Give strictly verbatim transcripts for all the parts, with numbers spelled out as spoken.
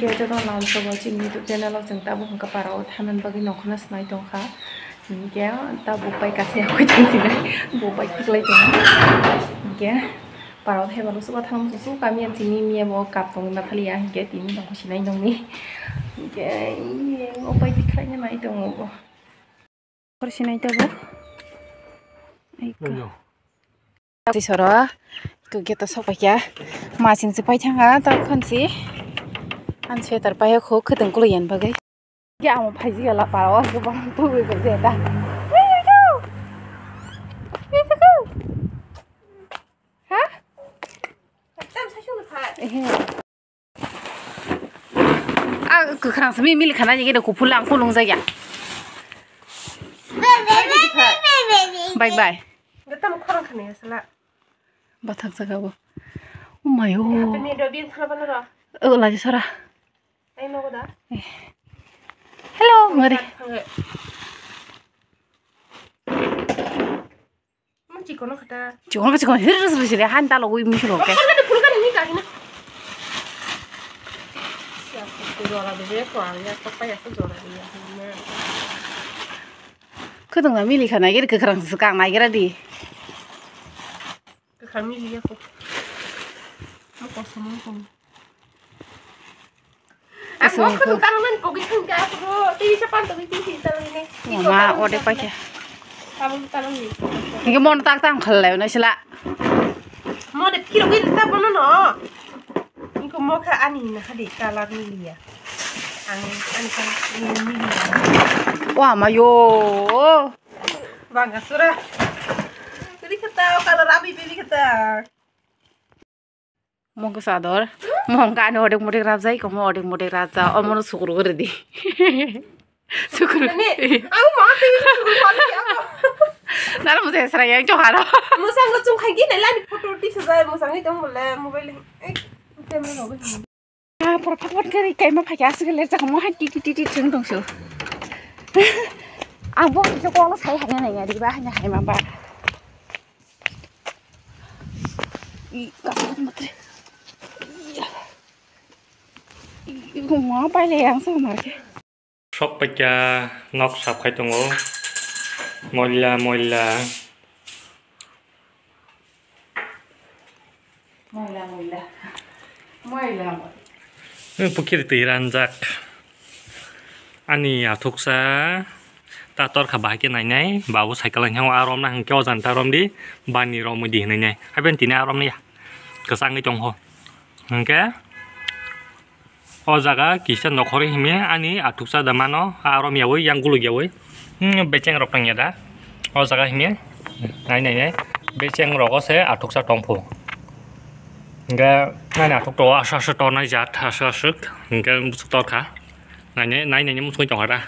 Yo, joto nang sobo chini YouTube channel o chwng tabuk hwnkha para o thaimani bagwi nongkhorna swmai tongkha. Hinkhe tabuk bai kaisa yakwi tongsinai, bo bai tiklai tongo. Hinkhe para o thaiba no suka thang su kami ang chini miya bo kap tong na thali ya hinkhe tini nongkhor sinai nongni. Hinkhe o bai tiklai nai tongo bo. Khorsinai tabuk. Ai ko. Tei soro ko gate o sok paikha. Masing se paithanga ta khonsi. An sweater paikha kho khwtwng kwlwi yan bagwi. Ge amo phaiji gala para o se bang tugwi ko je ta. Ha? Ehe. Ah, kwkhwrang simi mili khana ni gede kuphur lang phulung jaya. Bye bye. Gatam khorang khani asala. Bathak jaga bo. Oh my oh. Ni do bin thala bana ro. Oh, laji sara. Ai nogo da. Eh. Hello, ngari. Mo chikono khata. Chikono, chikono, hir hir hir hir, han ta logoi mi shiro ke. Phulkani, phulkani ni kahina. Ya, jora de, ko ang ya, ko pa ya, ko jora de ya. Khwtwng na mili khana, gir kwkhwrang swkang na gira di. Kwkhwrang mili ya ko. Mo kosom mo ko. Ang aswk bo khwtwng tangmani pogwi thangkha, aswk bo tei sa pan togwi tei sa tangmani. Mama, ode paikha. Tabuk tangmani. Hingke mon tak tang khalai na sila. Mo de kiro gwi ta bono no. Ingko mo kha ani na hadi color ni liya. Ang ani kan ni liya. Wa ma yo. Banga sura. Tadi kata color abi baby kata. Mongkha sador, mongkha ani odek modek rabjai, komo odek modek rabja, omono sukru gori di. Sukru. Ani, ang ma tei sukru pali ako. Nara mujhe sra yang chohara. Musango chung khangi nai lani photo ti sajai, musangi tong bole mobile. Eh, camera rogo. Ah, por phak phak kari kaima phakya asuk le chakmo hai ti ti ti ti chung tong su. Ang bo kisa kolo sai hanya nai ya di ba hanya hai ma ba. I, kasih matre. Iya. I, gumma paile yang sama ke. Sok paikha nok sap khai tongo. Moila, moila. Moila, moila. Moila, moila. Pukhiri twi ranjak. Ani athuksa ta torkha bahai khe nainai, babu cycle ni hwnwi arom na hwnkhe o jani ta romdi, bani romwi di hwnwi nai. Haibeno tini arom ya. Kwchangwi tongkho. Hwnkhe o jaga kisa nokhorwi himwi ani athuksa da mano, arom yawi yang guluk yawi. Hmm, becheng rok tong ya da. O jaga himwi nai nai nai. Becheng rogo se athuksa tongphu. Hwnkhe nai athuk to aswk aswk tongnai jat aswk aswk. Hwnkhe bwswk torkha. Nainai, nai nainai muchungwi tongkha da.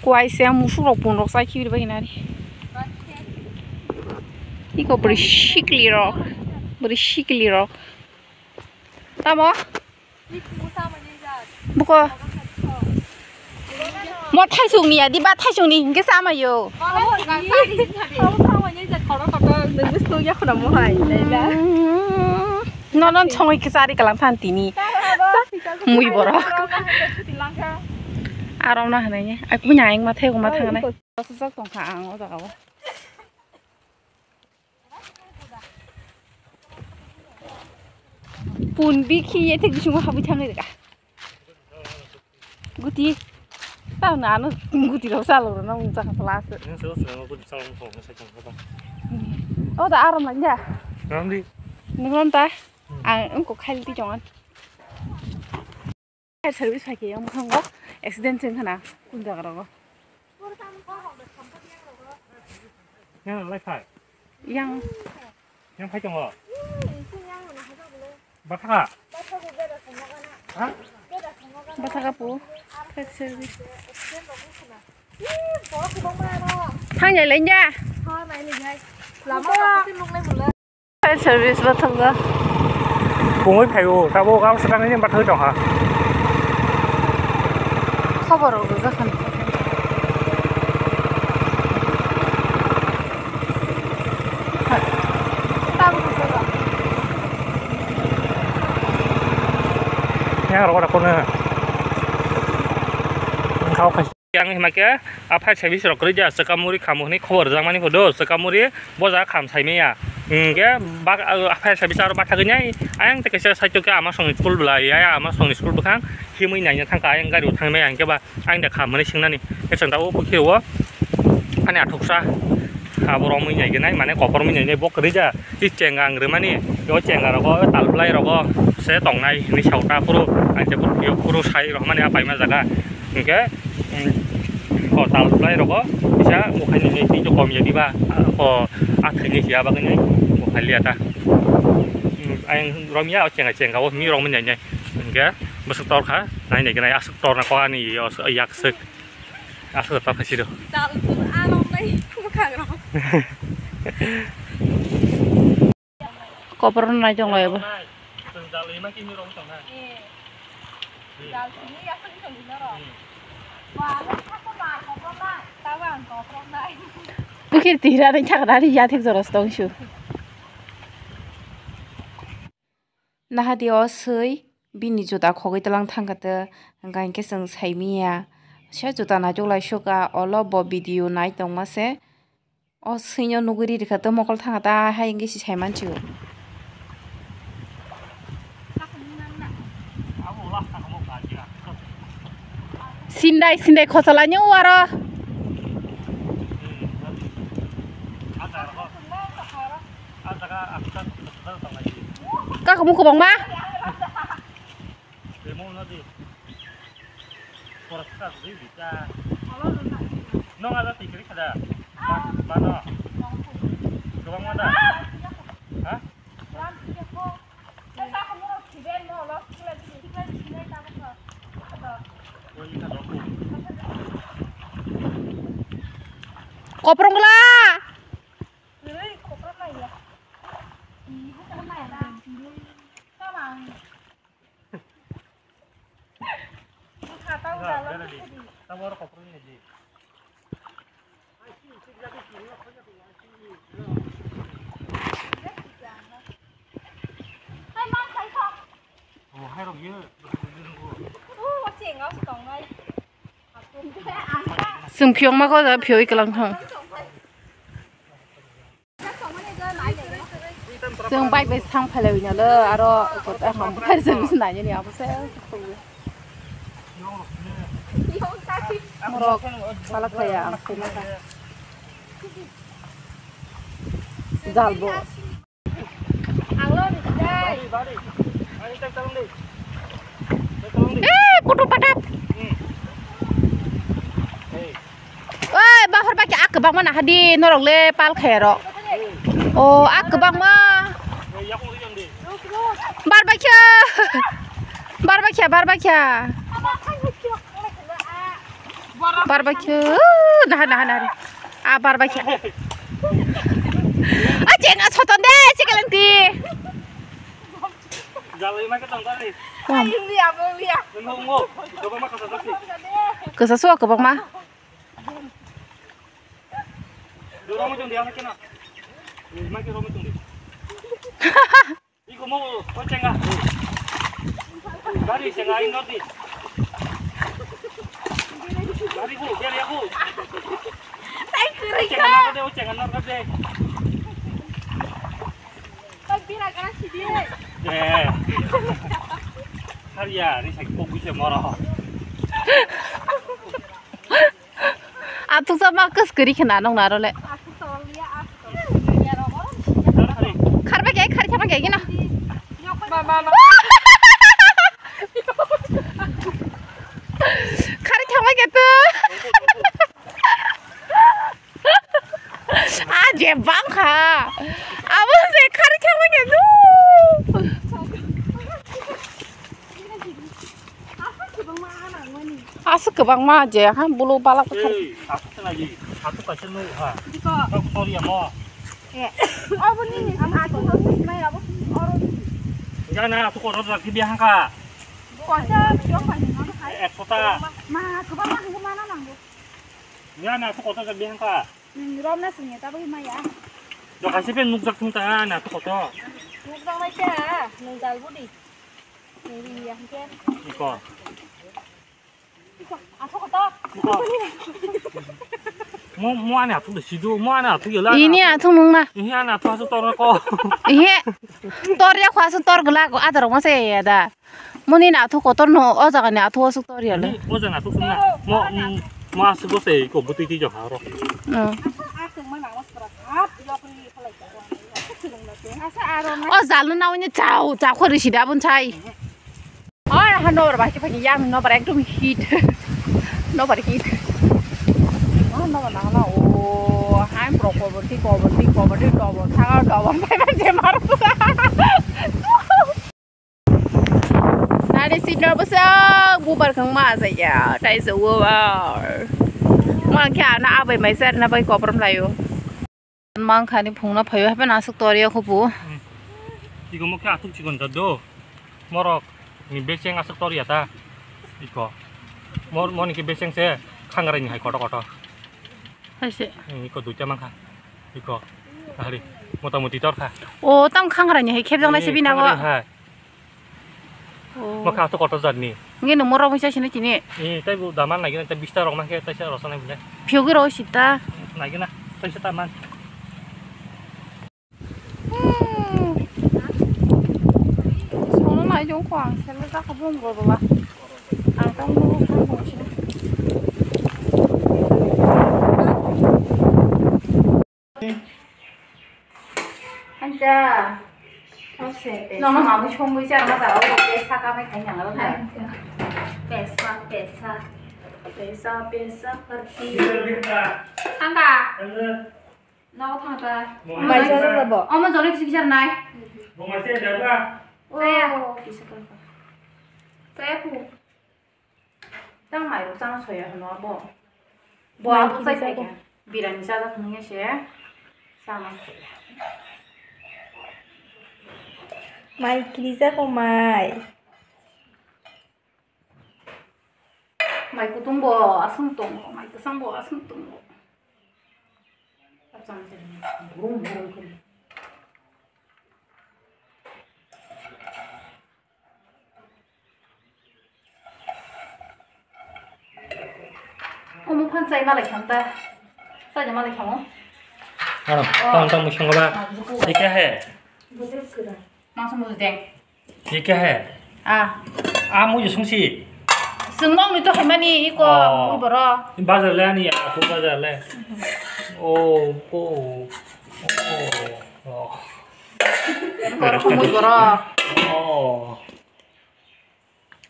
Kuaisa musuk rok pun rok chai khibiri bagwi nari. Iko bwrwi sikli rok, bwrwi sikli rok. Tamo? Buko. Mo thaisung ni ya, di ba thaisung ni hingke sama yo. Nonon songwi kwchari kalang than tini. Mui borok. Arom na hwnwi ni. Aku punya yang mathai aku mathang nai. Sosok tongkha ang o jaga o. Pun bikhi ye thik bisingo habwi thangwi rega. Guti. Tao na ano guti rok salo rok no mungsa kha pala se. Nang salo salo guti salo no thong sai thong kha. O da arom lanja. Ram di. Nungrom ta. Ang engko khaili ti jongan. Fire service phai khe yang bwkhango accident chwng khana kun jaga rogo. Yang lai phai. Yang. Yang phai tongo. Bathaka. Ha? Bathaka pu. Fire service. Thang jai lai ja. Lama. Fire service bathakjak. Pungwi phaio, tabuk abo swkangni bathagwi tongkha. Khobor rok rwjak kha. Yang rok rok kono. Kau khai. Yang hima ke, a phai service rok kwrwi ja, chwka muri khamu hwnwi khobor rijak mani phodo, chwka muri boja kham sai maya. Hwnkhe bak, a phai service aro bathagwi nai, ayang tei kaisa side o khe ama songni school bwlai, ya ama songni school bwkhang himwi naina thangkha, ayang gari o thangmaya hwnkhe ba. Ang da kha mani singnani. Esang da o pukhi o. Ani athuksa. Abo romwi nai gnai, mane kopormwi nai gnai, bo kwrwi ja. I chenga ang rwmani. Yo chenga rogo, tal bwlai rogo. Se tongnai, ni sauta phuru. Ang je phuru, phuru sai rohmani a paima jaga. Hwnkhe, mm, ko tal bwlai rogo. Isa, mukhai ni, ni, ni, kom ya diba. Ko, a thai ni siya bagwi nai. Mukhai liya ta. Mm, ang romya, o chenga, chenga, o mi romwi nai gnai. Hwnkhe, bwswk tor kha, nai nai gnai, aswk tor na ko ani, yo, yak swk. Aswk ta phaisiro. Jal tu anok nai bwkhak rok. Kopor nai tong lai bo. Jal sini aswk tong nai rok. Wa, aswk ko ma kopor nai. Tawa ang kopor nai. Pukhir tira nai thak dari ya thik joros tong su. Nahadi o swi bini juta khogwi tlang thangkha tei hwnkha hinkhe chwng saimanya se juta naitok lai sukha olo bo video nai tongma se o swino nugwi rikha tei mokol thangkha ta hai hinkhe se saimansigo. Sindai sindai khochalaino aro. Kakamu kwbangma. Koprong bwla. Chwng phiyokma kok phiyogwi kwlang thang. Chwng bike bai sang phailaiwi nalo aro kota ham bai service nainani abo se. Morok salak thaya ang se masa. Jalbo. Eh, kutu patap. Oi, bahar bakya ak bangma nahadi norok le pal khaya ro. Oh, ak bangma. Bar bakya. Bar bakya, bar bakya. Bar bakya. Naha, naha, naha. Ah, bar bakya. Ah, chenga soton de, chikalangti. Jalai ma ke tong tadi. Nungo, nungo. Coba ma kasa sasi. Kasa suwa kobang ma. Dua orang macam dia macam na. Ma ke orang macam dia. Iko mo, o chenga. Gari chenga, inor di. Gari bu, gari aku. Tai kiri ka. Chenga nor de, o chenga nor de. Pag bina ka si di. Eh. Har ya, ni sa ko bu se moro. Athuksa ma kwskori khna nong naro le. Kharba khe, khari thama khe gina. Khari thama khe tu. A je bang kha. Abo se khari thama khe tu. Aswk kwbangma je ha bulu balak kwthar. Ei, aswk khna di. Aswk kaisa nuk ha. Diko. Kok sori amo. Eh. Obo nini aswk mai abo oro. Jana aswk oro rakhi biya hangka. Kaisa biya hangka ni hai. Ekso ta. Ma kwbangma hangka mana nangbo. Jana aswk oro rakhi biya hangka. Nwng romna singya tabuk maya. Dokaise pen nukjak thung ta na to koto. Nukjak nai ta, nwng dal budi. Area. Iko. Mo, mo ani athuk de sidu, mo ani athuk yala. Ini athuk nung na. Ini ani athuk asu tor ko. Ihe. Tor ya khwa asu tor gela ko adar ma se ya da. Mo ni na athuk kotor no o jaga ni athuk asu tor yala. Ni o jaga athuk sung na. Mo, mm, mo asu bo se ko butui ti jo ha ro. Hmm. O jalo na wini chao, chao khori sida bun chai. Oi, ha nobar bai phai yang nobar ekdom hit. Nobar hit. Oh, nobar na na o, hai pro ko bor ti ko bor ti ko bor ti ko bor ta do bor bai bai je mar tu. Nani seat no bwswk bubar khwng ma aja ya, tai se uwar. Ma khe ana abai mai ser na bai koprom layo. Mang khani phungna phayo hape nasuk tor ya khupu. Hmm. Iko mo khe athuk chikon jat do. Morok ni beseng asuk tor ya ta. Iko. Mor, mor ni khe beseng se khangrai ni hai koto koto. Hai se. Hmm, iko duita mangkha. Iko. Ahari. Mota moti tor kha. O, tam khangrai ni hai khebjak nai se bina bo. Khangrai hai. Oh. Mokha to kotor jat ni. Nge no moro misa sini tini. Eh, tai bu daman lagi, tai bista rok mangke, tai sa rosana bile. Piogi ro sita. Lagi na, tai sa taman. Hmm. Sono nai jong ko ang sel ta ko bom ro ba. Ang tang mo ko ko sini. Anja. Nono mamui songwi char ma jao, pesa kamai khai nang aro khai. Pesa, pesa. Pesa, pesa, party. Thangka. Nogo thangka. Bai char bo. Omo jone kisi kisi nai. Chaya. Kisa thangka. Chaya phu. Tang mai rok chana soya hwnwi bo. Bo mai abo chai kisa khai ko. Khe birani chajak hwnwi se chana soya. Mai kirijak o mai. Mai kutung bo aswng tongo, mai kwchang bo aswng tongo. Burum burum khe. Omo phan chai malai kham ta. Chai malai khamo. Ano, oh. Tong tong musong ba. Ah, buku. Ike he. Buku kira. Mangsa mujde. Ike he. Ah. Ah, muju sungsi. Sungmong ni to hemani iko. Oh. Ui boro. Bazar le ani aku bazar le. Oh, oh. Oh. Oh. Boro khumui boro. Oh.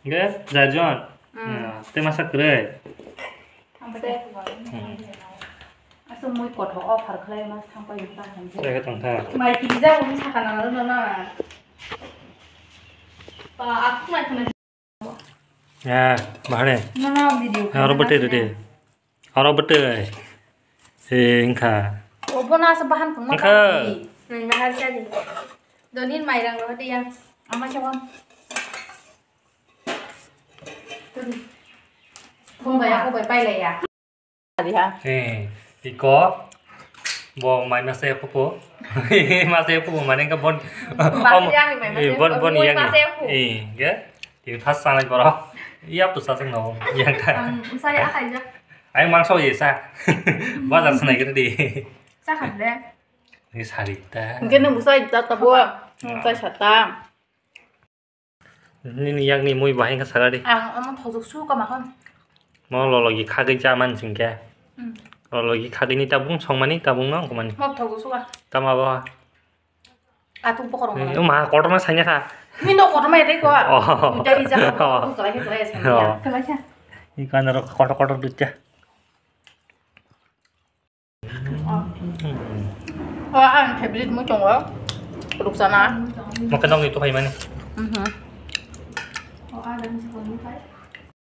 Ge, Jarjon. Hmm. Ya, te masa kwrwi. Ang te. Hmm. Aswk mui kothok offer khlai ma thang pai ta han. Jaga tong tha. Mai kiri ja uni saka na na na. Pa aku mai khna. Ya, bahane. Na na video. Ya, oro bete bete. Oro bwtwi. Eh, wngkha. Obo no asa bahan tongma wngkha. Nang bahar sa di. Donin mairang roh dia. Ama chawang. Bung bai aku bai pai lai ya. Adi ha. Eh, iko. Bo mai masa ya pupu. Masa ya pupu mane ka bon. Bahar yang ni mai masa ya pupu. Bon, bon yang ni. Eh, ge. Tini first sanai borok. Yap tu sasang no. Yang ta. Ang saya akai jak. Ai mangso ye sa. Bazar sanai kiri di. Sa khan de. Ni sari ta. Mungkin nung busa ita tabo. Nung sa sata. Nini yakni mui bahai ka sara di. Ang amo thojok su ka makon. Mo lologi khagwi chaman singke. Hmm. Lologi khagwi ni tabung songmani tabung no kumani. Mo thojok su ka. Tama ba. Atung pokoro. Eh, ma kotorma sanya kha. Mino kotorma ete ko. Oh. Dari jaga. Oh. Kelai kelai sanya. Oh. Kelai kha. Ikan ro kotor kotor ducha. Oh, ang favorite mo tongo. Ruksana. Makan dong itu kayak mana? Mhm. Oh, ada di sekolah.